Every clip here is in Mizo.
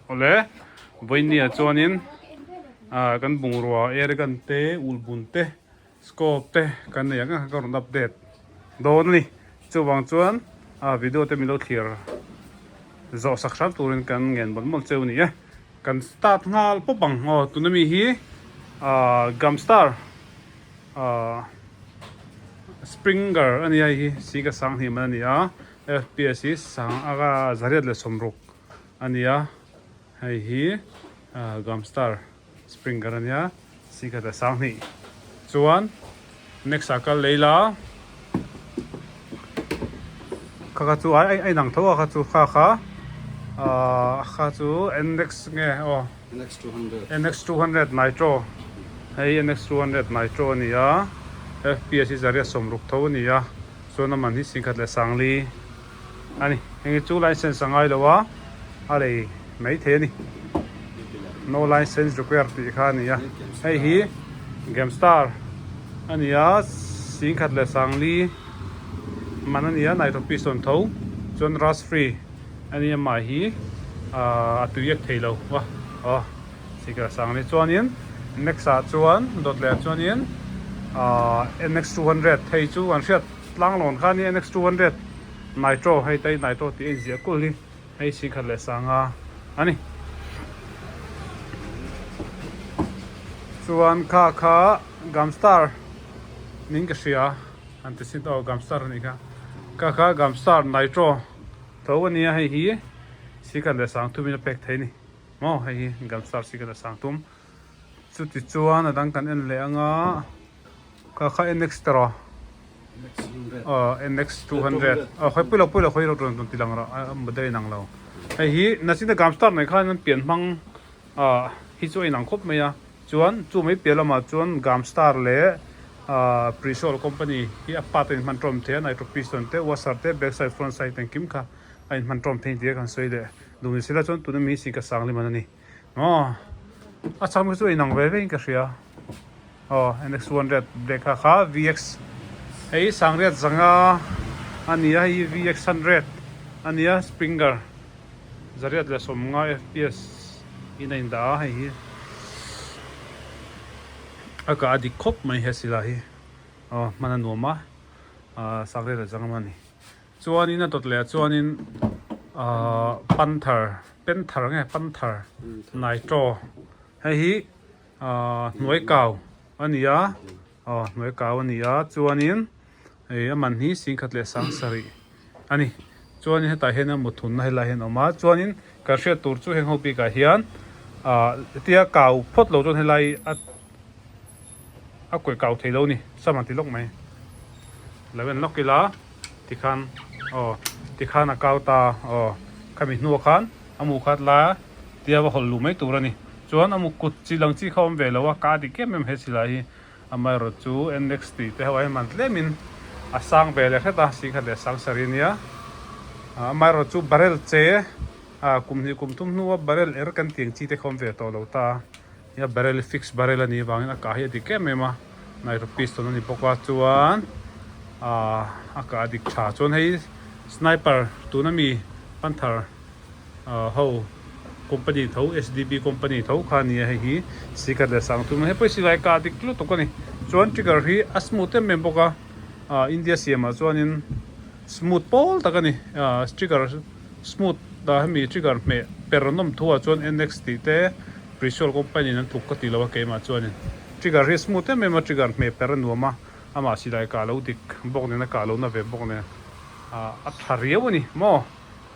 Awle vawinia chuanin ah kan bungrua airgun te ulhbun te scope te kan nei ang a ka rawn update dawn a ni chuvang chuan ah video te min lo thlir zawh sak hram turin kan ngen mawlh mawlh cheu a ni e kan start nghal pawp ang aw tuna mi hi ah gumstar ah springer a ni a hei hi sika sanghnih man a ni a fps hi sang a 160 a ni a hei hi ah gumstar. Springer a nia sikhat a 2000 chuan next ah kal lei la kha kha chu ai a inang tho a kha chu kha kha ahh kha chu nx nge aw nx 200 nitro hei nx 200 nitro a ni a fps hi 160 tho a ni a chuan a man hi singkhat leh sangli a ni. Heng hi chu license a ngai lo a, a lei mai thei a ni. No license required tih kha a ni a. Hei hi Gamestar a ni a, 10,000 leh 40 man a ni a, nitro piston tho chuan rust free a ni a mah hi a tuiek thei lo va aw 10,000 leh 40 chuanin next ah chuan dawt leh ah chuanin NX 200 hei chu an hriat Tlanglawn kha nia NX 200 Nitro hei te hi Nitro tih a inziah kulh hi hei 10,000 leh 50 a ni. Chuan kha kha Gamstar niin ka hria an ti sin aw Gamstar a nih kha kha kha Gamstar Nitro tho a nia hei hi 10,000 leh 30 in a pek thei a ni maw hei hi Gamstar 10,000 leh 30 chuti chuan a dang kan en leh anga. Kha kha NX tawh aw NX 200 aw khawi pui lo pui lo khawi rawn rawn ti lang rawh a model a inang lo hei hi nachin a gamstar mai khan an pian hmang ah hi chu a inang khawp mai a chuan chu mai piah lamah chuan gamstar leh ah prisol company hi a part a inhman tawm thei a nitro piston te washer te back side front side engkim kha a inhman tawm thei tia kan sawi leh duh ni sela chuan tuna mi hi sika sang liman a ni. Aw a chhang chu a inang ve vein ka hria aw NX 200 brake kha kha VX hei sangriat zanga a ni a hei VX 100 a ni a springer zariat leh sawmnga fps in a indah a hei hi a kah a dik khawp mai he silai hi aw hman a nuam a ah sangriat leh zanga a ni. Chuanin a dawt leh ah chuanin ahh panther panther nge panther nitro hei hi ahh hnuai kau a ni a aw hnuai kau a ni a chuanin hei a man hi 10,000 leh 7,000 a ni chuanin hetah hian a mutthunna helai hian a awm a chuanin kan hriat tur chu heng ho bikah hian ahh hetia kau phawt lo chuan helai a a kuai kau thei lo a ni sam an ti lawk mai lo en lawk ila tikhan aw tikhan a kau ta aw khami hnuah khan a mu khat la tia va hawlh luh mai tur a ni chuan a mu kut chi lang chi kha a awm ve lo a ka dik em em he silai hi amaherawh chu nx tih te ho ah hian man tlemin a sang ve leh hret a 10,000 leh 7,000 ania amaherawh chu barrel che ah kum hnih kum thum hnua barrel er kan tih ang chi te kha awm ve tawh lo ta. Nia barrel hi fix barrel a nih avangin a kah hi a dik em em a nitro piston a ni bawk a chuan ahh a kah a dik tha chuan hei sniper tuna mi panther ahh ho company tho S_D_B company tho kha a ni a hei hi 10,000 leh 30 hei pawh hi silai kah a dik lutuk a ni chuan trigger hi a smooth em em bawk a ahh India siamah chuanin smooth pawl tak a ni ahh trigger smooth ah hemi trigger hmeh per an awm thu ah chuan N_X tih te. Prisol company in an tluk ka ti lo a keimah chuanin trigger hi smooth em em a trigger hmeh per a nuam a amah silai kah lo dik bawk nen a kah lo na ve bawk nen ah a tha riau a ni maw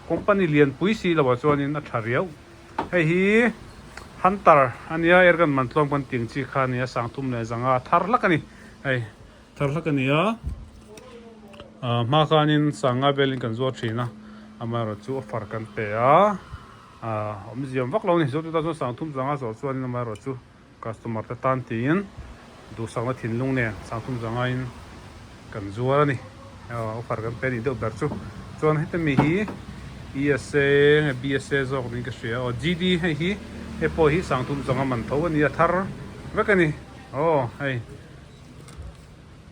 company lian pui si lo ah chuanin a tha riau hei hi hunter a nia airgun man tlawm kan tih ang chi kha a nia 3500 thar hlak a ni hei thar hlak a ni a ah hma khanin sanga velin kan zuar thin a amaherawhchu offer kan pe a. Aaa awmziam vak lo a ni chu chutah chuan 35 zawh chuanin amaherawh chu customer te tan tiin duhsakna thinlung nen 35 in kan zuar a ni aw offer kan pe a nih deuh ber chu chuan heta mi hi ESA nge BSA zawk niin ka hria aw GD hei hi hei pawh hi 35 man tho a ni a thar vek a ni aw hei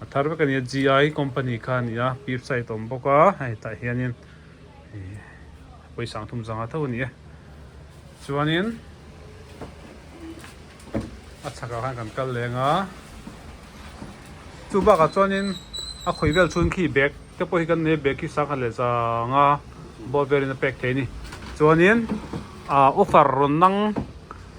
a thar vek a ni a GI company kha a ni a pip site a awm bawk a hei tah hianin. Pawisa ang thum zanga tho a ni e. Chuanin a chhakah khan kan kal leng a, chu bakah chuanin a khawi vel chhung khi bag te pawh hi kan nei a, bag khi sangha leh zanga bawr velin a pek thei a ni. Chuanin ah offer rawn nang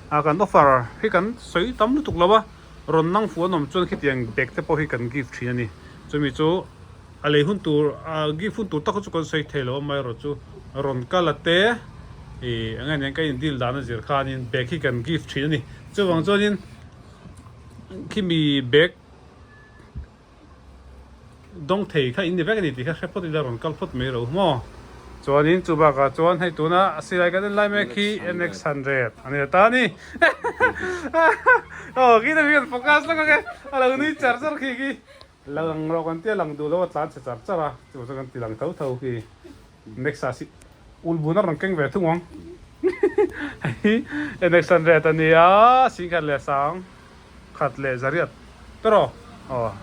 ah kan offer hi kan sawi tam lutuk lo a, rawn nang fuh an awm chuan khitiang bag te pawh hi kan gift thin a ni. Chumi chu a lei hun tur ah gift hun tur tak chu kan sawi thei lo a amaherawhchu rawn kal a te ih eng nge nen ka in deal dan a zir khanin bag hi kan gift thin a ni chuvang chuanin khimi bag dawng thei kha in ni vek a ni tih kha hre phawt ila rawn kal phawt mai ro maw chuanin chu bakah chuan hei tuna silai kan en lai mek hi NX100 a ni ta a ni aw khi te hian focus lawk ang e a lo nui char char khi khi. Lang rawh kan tia lang duh lo a tlan chhe char char a, chu chu kan ti lang tho tho khi next ah si ul bun a rawn keng ve thung ang hei next an ret a nia singkhat leh sang khat leh zariat tawh aw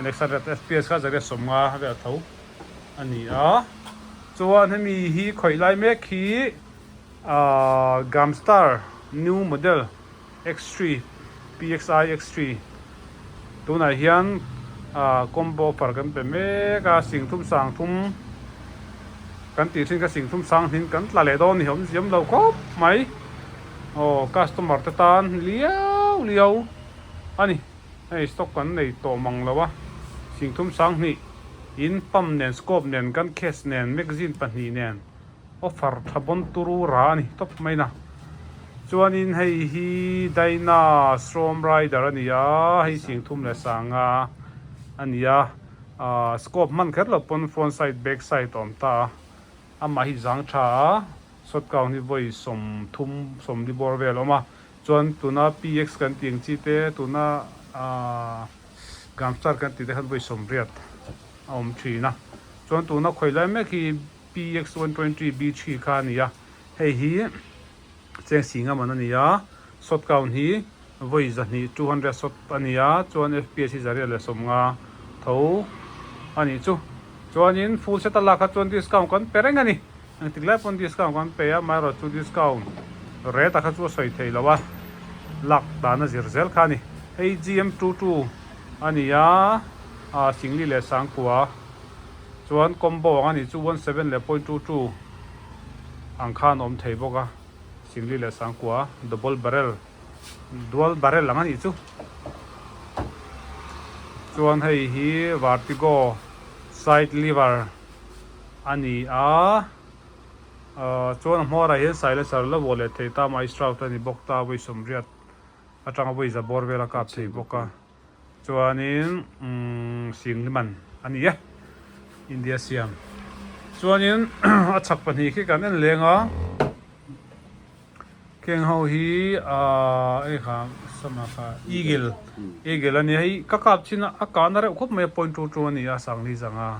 next an ret fps kha zariat sawmnga vel tho a ni a chuan hemi hi khawih lai mek hi ah Gamstar new model. X3, PXI X3 tunah hian combo offer kan pe mek a, singthum sangthum kan tih thin kha singthum sanghnin kan tla leh dawn ni awm ziam lo khawp mai aw customer te tan liau liau a ni hei stock kan nei tawh mang lo a singthum sanghnih in pump nen scope nen gun case nen magazine pahnih nen. Offer tha bawn turu ra a ni tawp mai na. Chuanin hei hi Dyna Storm Rider a ni a, hei singthum leh sanga a ni a, ahh scope hman kher lo pawn front side back side a awm ta a, amah hi zang tha a, shot count hi vawi 30 40 bawr vel a awm a, chuan tuna PX kan tih ang chi te tuna ahh Gamstar kan tih te khan vawi 80 a awm thin a, chuan tuna khawi lai mek hi. PX120B3 kha a ni a, hei hi cheng singa man a ni a, shot count hi vawi 200 200 shot a ni a, chuan FPS hi 150 tho a nih chu. Chuanin full set a lak kha chuan discount kan pe reng a ni, engtik lai pawn discount kan pe a, amaherawhchu chu discount rate ah kha chu a sawi thei lo a, lak dan a zir zel kha a ni. Hei GM22 a ni a, Singli leh Sangkua. Chuan combo ang a nih chu 17 leh 0.22 ang khan a awm thei bawk a, singli leh sangkua double barrel dual barrel ang a nih chu. Chuan hei hi vertigo side lever a ni a, chuan a hmawrah hian silencer la vuah leh thei ta maestro te a ni bawk ta vawi 80 atanga vawi za bawr vel a kap thei bawk a. Chuanin sing man a ni e, India siam. Chuanin a chhak pahnih khi kan en leng a, kheng ho hi ahh hei kha sama kha eagle eagle a ni a, hei ka kap chin a a kahna reuh khawp mai a point two two a ni a sangli zanga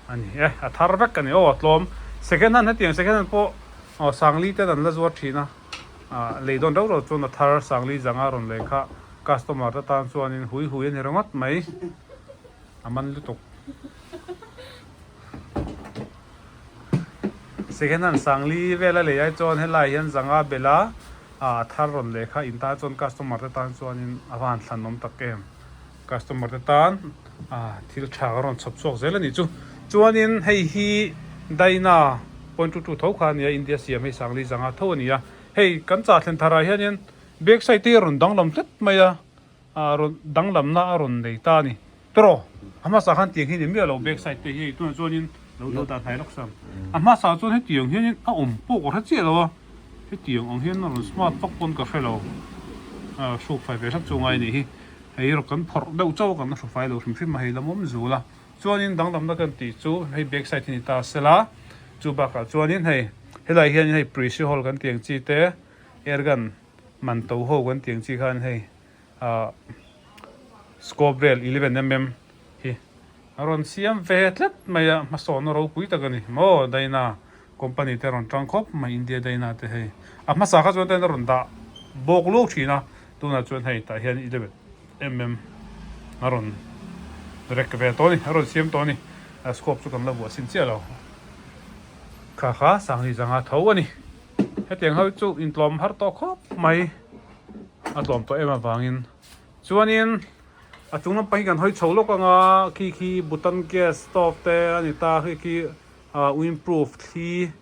a ni e, a thar vek a ni aw a tlawm second hand hetiang second hand pawh aw sangli ten an la zuar thin a. Ah lei dawn reuh reuh chuan a thar Sangli zanga rawn lei kha customer te tan chuanin hui hui a ni ringawt mai a man lutuk. Second hand Sangli vela lei ai chuan helai hian zanga bela ah a thar rawn lei kha in tan chuan customer te tan chuanin a va han thlanawm tak em. Customer te tan ah thil tha ka rawn chhawp chhuak zel a nih chu. Chuanin hei hi Dyna 0.22 tho kha a nia India siam hei Sangli zanga tho a ni a. Hei kan chah thlen tharah hianin back side te hi a rawn danglam hlet mai a, ah rawn danglamna a rawn nei ta a ni. Tawh a hmasa khan tiang hi ni miah lo back side te hi hei tunah chuanin lo lo dah hnai lawk sam. A hmasa chuan hetiang hianin a awm pawh ka hre chiah lo a. Hetiang ang hian a rawn smart vak pawn ka hre lo. Ah hruk fai ve hlak chu ngai a nih hi. Hei erawh kan phawrh deuh chauh a kan hru fai lo hrim hrim a hei lam awm zul a. Chuanin danglamna kan tih chu hei back side hi ni ta sela chu bakah chuanin hei helai hianin hei pressure hole kan tih ang chi te air gun man to ho kan tih ang chi khan hei ah scope vel 11mm hi a rawn siam ve tlat mai a hmasawnna ropui tak a ni maw Dyna company te rawn tang khawp mai India Dyna te hei a hmasa kha chuan ten a rawn dah bawk luak thin a. Tunah chuan hei tah hian 11 mm a rawn rek ve tawh a ni, a rawn siam tawh a ni. A scope chu kan la vuah sin chiah lo. Kha kha Sangli zanga tho a ni. Hetiang ho chu intlawm har tawh khawp mai a tlawm tawh em avangin chuanin a chung lampang hi kan hawi chho lawk anga khi khi butane gas stove te a ni ta khi khi ah windproof thli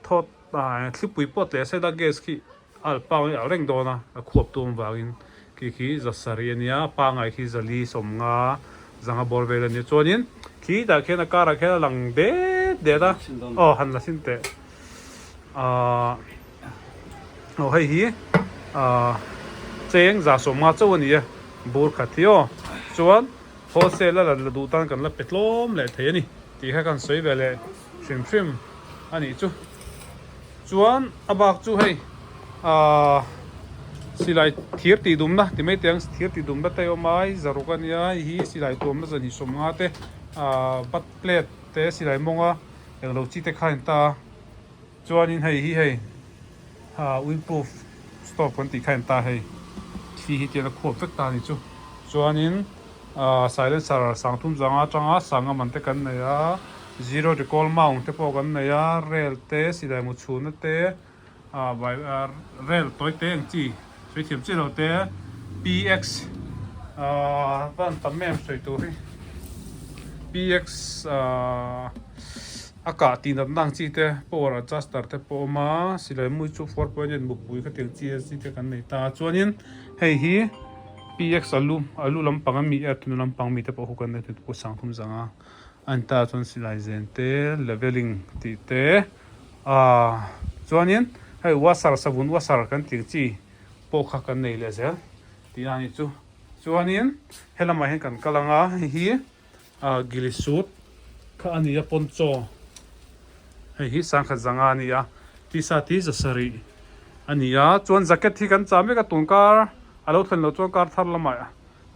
thawt ah thlipui pawh tleh sela gas khi a alh pang hi a alh reng dawn a a khuap tum avangin khi khi za sarih a nia pangai khi zali sawmnga zanga bawr vel a nia chuanin khi tah khian a karah khian a lang det det a aw han la sin teh ahh aw hei hi ahh cheng za sawmnga chauh a ni a bur khat hi aw chuan wholesale a la la duh tan kan la pe tlawm leh thei a ni tih kha kan sawi ve leh hrim hrim a nih chu. Chuan a bak chu hei ahh silai thir tih dumna ti mai teh ang thir tih dumna te a awm a hei zaruk a nia hei hi silai tuamna zan sawmnga te ahh bat plate te silai mawnga englo chi te kha a in ta a chuanin hei hi hei ahh windproof stove kan tih kha a in ta hei thli hi tian a khuap vek ta a ni chu chuanin ahh silencer sangthum zanga atanga sanga man te kan nei a. Zero recall mount te pawh kan nei a, rel te, silai mu chhunna te, ah vai ah rel tawi te ang chi sawi thiam chiah lo te, PX ah van tam em sawi tur hi PX ah a kah tih natna ang chi te power adjuster te pawh a awm a, silai mu hi chu 4.8 mupui khatiang chi a chi te kan nei ta a, chuanin hei hi PX alu alu lampang ami air tuna lampang mi te pawh khu kan nei thei pawh sangthum zanga. An ta chuan silai zen te leveling tih te ahh chuanin hei washer savun washer kan tih ang chi pawh kha kan nei leh zel tih a nih chu chuanin helamah hian kan kal ang a hei hi ahh gili sut kha a ni a poncho hei hi sangkhat zanga a ni a tisa ti za sarih a ni a chuan jacket hi kan chah mek a tunkar a lo thlen loh chuan kar thar lamah.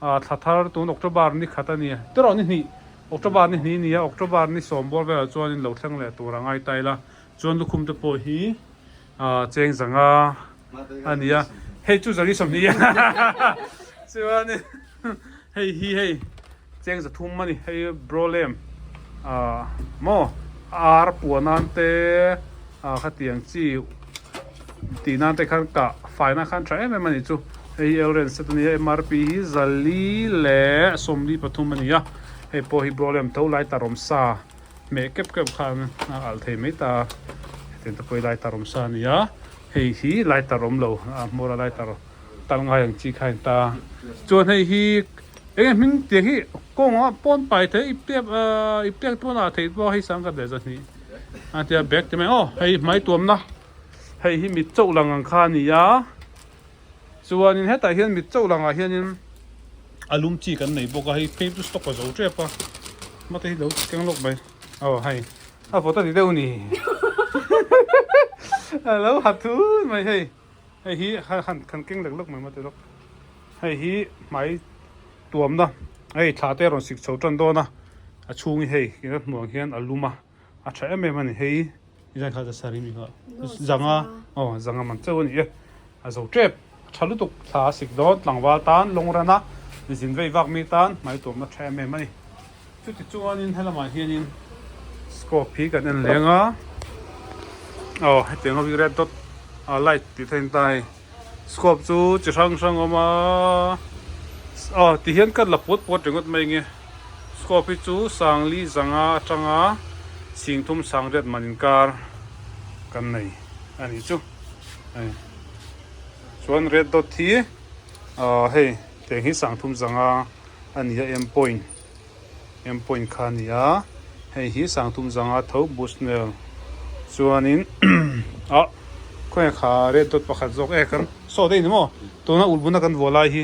Ah thla thar tun October ni khat a ni tiraw ni hnih October ni hnih a ni a October ni sawm bawr velah chuan in lo thleng leh tur a ngai ta ila chuan lukhum te pawh hi ah cheng zanga a ni a hei chu zali 20 chuan hei hi hei cheng za thum a ni hei brolem ah maw ar puan nan te ah khatiang chi. Tih nan te khan kah fai na khan tha em em a nih chu hei hi elren set a ni a mrp hi zali leh 43 a ni a hei pawh hi problem tho lai tar awm sa hmeh kep kep khan a alh thei mai ta hetiang te pawh hi lai tar awm sa a ni a hei hi lai tar awm lo a hmawr a lai tar tal ngai ang chi kha a in ta chuan hei hi eng nge hming tiang hi kawnga pawn pai thei ip tep ahh ip tek te pawn a ah theih pawh hei sangkhat leh zahnih a tia bag ti mai aw hei hmai tuamna. Hei hi mit chauh lang ang kha a ni a, chuanin hetah hian mit chauh langah hianin a lum chi kan nei bawk a, hei phei chu stock a zo tep a, mate hi lo keng lawk mai, aw hei a vawt a ti deuh ni a lo ha thun mai hei, hei hi han kan keng lek lawk mai mate lawk, hei hi hmai tuamna hei thla te a rawn sik chho tan dawn a, a chhung hi hei ina hmuh ang hian a lum a. A tha em em a ni hei zan kha ka sari mi kha zanga aw zanga man chauh a ni e a zo tep a tha lutuk thla a sik dawn tlangval tan lawng ran a zin vei vak mi tan hmai tuamna tha em em a ni chuti chuanin helamah hianin scope hi kan en leng a aw hetiang ho hi red dot a light tih theih a ni ta hei scope chu chi hrang hrang a awm a aw ti hian ka la puat puat ringawt mai nge scope hi chu sangli zanga atanga chhingthum sangriat man inkar kan nei a nih chu hei chuan red dot hi ah hei tiang hi sangthum zanga a ni a m point m point kha a ni a hei hi sangthum zanga tho bushnell chuanin ah khawnge kha red dot pakhat zawk e kan saw daih ni maw tuna ulh buna kan vuah lai hi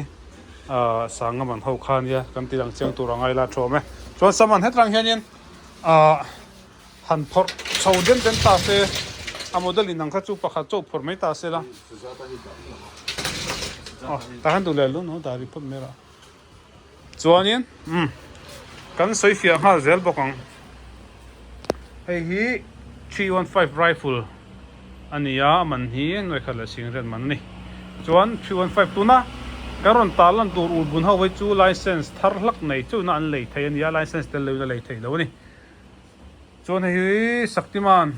ah sanga man ho kha a nia kan ti lang chiang tur a ngai la thu awm e chuan saman hetlâng hianin ah han phawrh chho den den ta se a model in ang kha chu pakhat chauh phawrh mai ta se la aw tah hian duh leh lu no dah rih phawt mai rah. Chuanin umm kan sawi fiah nghal zel bawk ang. Hei hi 315 rifle a ni a, a man hi nuai khat leh sing riat man a ni. Chuan 315 tuna kan rawn tar lan tur ul bun ho hi chu license thar hlak nei chuhna an lei thei a ni a, license tel loin a lei thei lo a ni. Chuan hei hi Shaktiman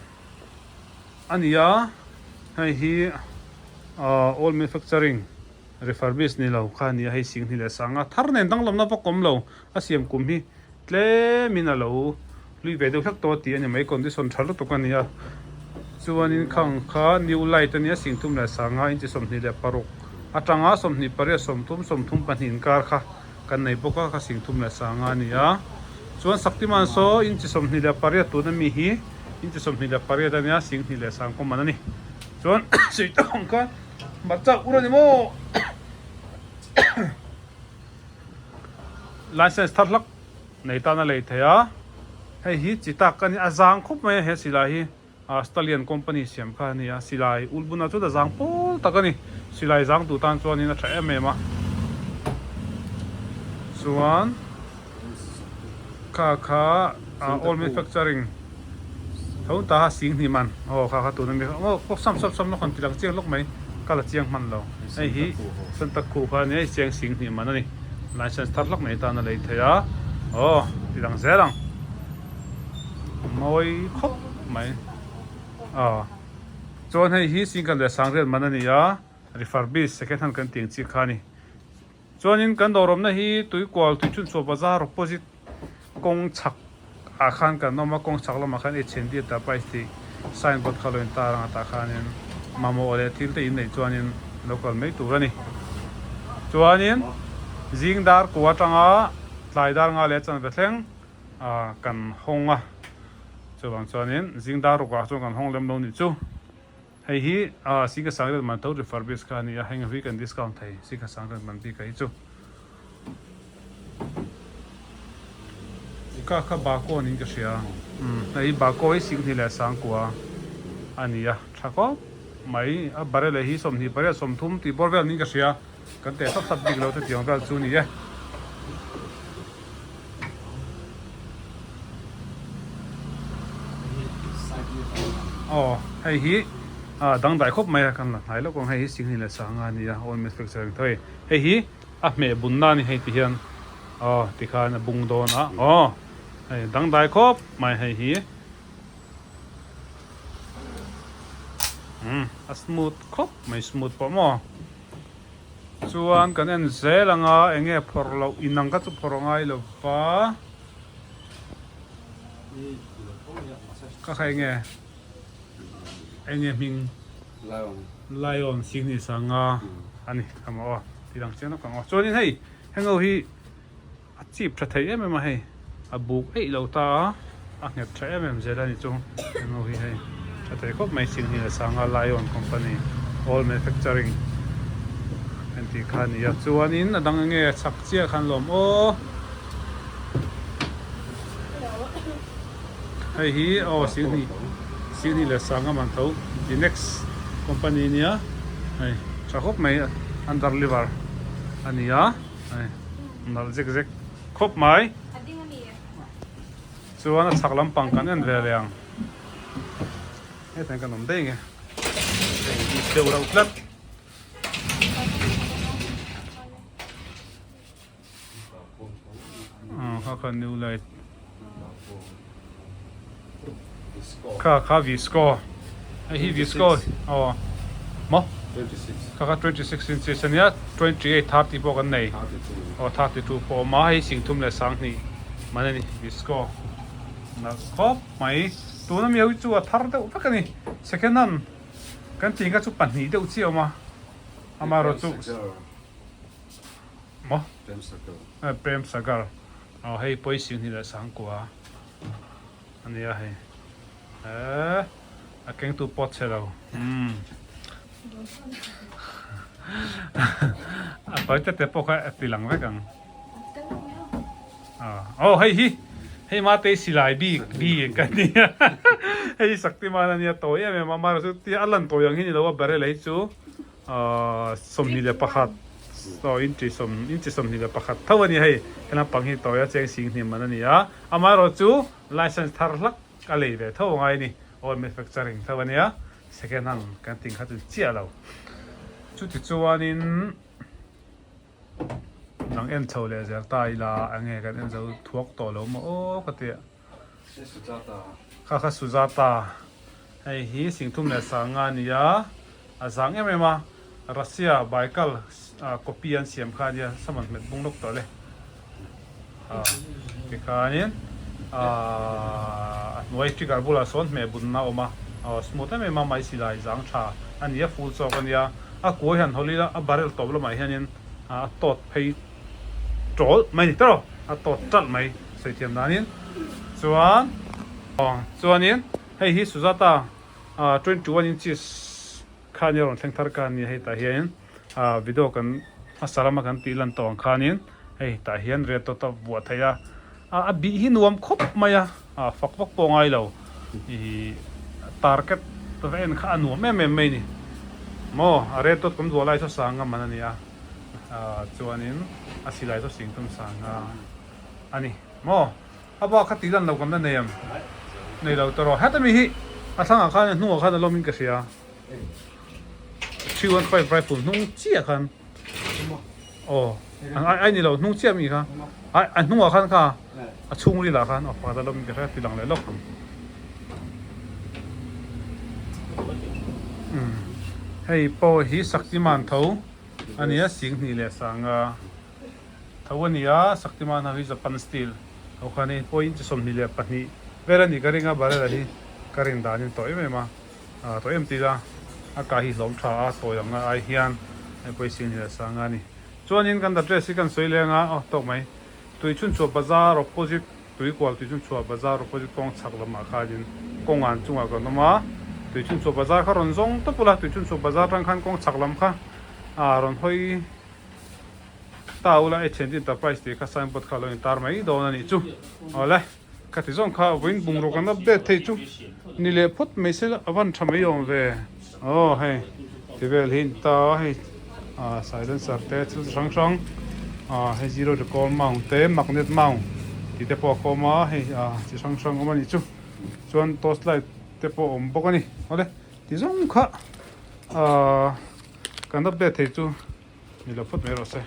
a ni a. Hei hi ahh old manufacturing refurbish ni lo kha a ni a, hei singhnih leh sanga thar nen danglamna vak awm lo a siam kum hi tlemin a lo hlui ve deuh hlek tawh a tih a ni mai condition tha lutuk a ni a chuanin khang kha new light a nia singthum leh sanga inchi 26 atanga 28 30 32 inkar kha kan nei bawk a kha singthum leh sanga a ni a chuan Shaktiman saw inchi 28 tuna mi hi inchi 28 a nia singhnih leh sang common a ni chuan suitawng kha hmarcha ur a ni maw. License thar hlak nei tan a lei thei a, hei hi chi tak a ni a zang khawp mai a he silai hi ah Stallion company siam kha a ni a silai ul bunah chuan a zang pawl tak a ni silai zang duh tan chuanin a tha em em a chuan kha kha ah old manufacturing tho ta a sing hnih man aw kha kha tuna mi aw aw sam sam sam lawk han ti lang chiang lawk mai ka la chiang hman lo hei hi santa khu kha ania hei chiang sing hnih man a ni license thar hlak mai tan a lei thei a aw ti lang zel ang mawi khawp mai aw chuan hei hi singkhat leh sangriat man a ni a refurbish second hand kan tih ang chi kha a ni. Chuanin kan dawrawmna hi Tuikual Tuichhunchhuah Bazar opposite kawng chhak ah khan kan awm a, kawng chhak lamah khan HND Enterprise tih sign board kha lo in tar ang a tah khanin mamawh leh thil te in neih chuanin lo kal mai tur a ni. Chuanin zing dar kua atanga tlai dar nga leh chanve thleng ah kan hawng a, chuvang chuanin zing dar rukah chuan kan hawng lem lo nih chu. Hei hi Singha Sangriat man tho refurbish kha a ni a, heng hi kan discount thei Singha Sangriat man bik a hi chu. Ka kha Bako niin ka hria, umm hei hi Bako hi Singhnih leh Sangkua a ni a, tha khawp mai, a barrel hi 28 30 tih bawr vel niin ka hria, kan teh sap sap bik lo te tiang vel chu a ni e. Aw hei hi ah dangdai khawp mai a kan la hnai lawk ang hei hi Singhni leh Sanga a ni a oil manufacturing tho hei hei hi a hmeh bunna a ni hei ti hian aw tikhan a bung dawn a aw hei dangdai khawp mai hei hi umm a smooth khawp mai smooth pawh maw. Chuan kan en zel ang a, enge phawrh loh inang kha chu phawrh a ngai lo va. Ka kha enge enge hming Lion Singh ni sanga a ni ka maw aw ti dang chiang lawk ang aw. Chuanin hei heng ho hi a chip tha thei em em a hei a buk eih lo ta a, a nghet tha em em zel a ni chu heng ho hi hei tha thei khawp mai Singh ni sanga Lion company all manufacturing an tih kha a ni a chuanin a dang enge chak chiah khan lawm aw hei hi aw Singh ni Singh ni leh sanga man tho the next company nia hei tha khawp mai under liver a ni a. Nalh zek zek khawp mai. Chuan a chhak lampang kan en ve leh ang. Hetah kan awm daih nge. Hei hi deuh reuh tlat. Kha kha new light. Kha kha visco. Hei hi visco aw maw kha kha 26 inches ania 28 30 pawh kan nei aw 32 pawh a awm a hei singthum leh sanghnih man a ni visco nalh khawp mai tuna mi ho hi chu a thar deuh vek a ni second hand kan tih kha chu pahnih deuh chiah a awm a amaherawhchu maw Prem Sagar aw hei pawi singhnih leh sangkua a nia hei eee a kengtu pawt chhe lo umm a tawi te te pawh kha a ti lang vek ang aw hei hi hei mate silai bik bik a nia hei Shaktiman a nia tawi em em a amaherawhchu tia a lan tawi ang hi ni lo a barrel hi chu. 21 aw inchi sawm inchi 21 tho a ni hei he lampang hi tawi a cheng sing hnim man a ni a amaherawhchu license thar hlak a lei ve tho angai a ni oil manufacturing tho a nia second hand kan tih kha chu chiah lo chuti chuanin nang en chho leh zel ta ila enge kan en zo thuak tawh lo maw aw ka tia. Kha kha Sujata hei hi Singthum leh Sanga a ni a. A zang em em a, Russia Baikal copy an siam kha ania saman hmet bung lawk tawh le. Tikhanin a hnuai trigger bulah sawn hmeh bunna a awm a, smooth em em a mai silai zang tha a ni a, full chawk a nia. A kuai han hawlh ila a barrel tawp lamah hianin a tawt phei tawl mai ni tawh a tawt talh mai sawi thiam danin chuan chuanin hei hi Sujata 21 inches kha ania rawn thleng thar ka ania hei tah hianin video kan hmasa lama kan tih lan tawh ang khanin hei tah hian red dot a vuah theih a a bih hi nuam khawp mai a fak vak pawh ngai lo ih target va en kha a nuam em em mai a ni maw a red dot kan vuah lai saw sanga man a ni a chuanin a silai saw sing tum sanga a ni maw. A bak kha tih lan lo kan la nei em? Nei lo tawh rawh. Heta mi hi a thlangah khan a hnungah khan a lawmin ka hria. 315 rifle hnung chiah khan. Aw, ai ni lo hnung chiah mi kha. Ai a hnungah khan kha a chhung rilah khan aw pakhat a lawmin ka hria ti lang leh lawk ang. Hei pawh hi Shaktiman tho a nia Singhnih leh Sanga. Tho a ni a, Shaktiman ho hi Japan steel ho kha a ni. Pawh inch 22 vel a nih ka ring a, Barela hi ka rin danin tawh em em a, tawh em tih ila a kah hi hlawm tha a, tawi ang ai hian hei pawh hi 22 leh sanga a ni. Chuanin kan address hi kan sawi leng a, aw tawk mai, Tuichhunchhuah Bazar opposite, Tuikual Tuichhunchhuah Bazar opposite kawng chhak lamah khanin kawngan chungah kan awm a, Tuichhunchhuah Bazar kha rawn zawng tawp ula, Tuichhunchhuah Bazar atang khan kawng chhak lam kha a rawn hawi. Ta ula H&D Enterprise tih kha signboard kha a lo intar mai dawn a nih chu. Awle, ka ti zawng kha vawiin bungraw kan update thei chu ni leh phawt mai se a van tha mai awm ve. Aw hei ti vel hi ta a hei ah silencer te thil chi hrang hrang ah hei zero recall mount te magnet mount tih te pawh a khawm a hei ah chi hrang hrang awm a nih chu. Chuan torch light te pawh a awm bawk a ni. Awle, ti zawng kha ah kan update thei chu. Ni lo phawt mai rawh se.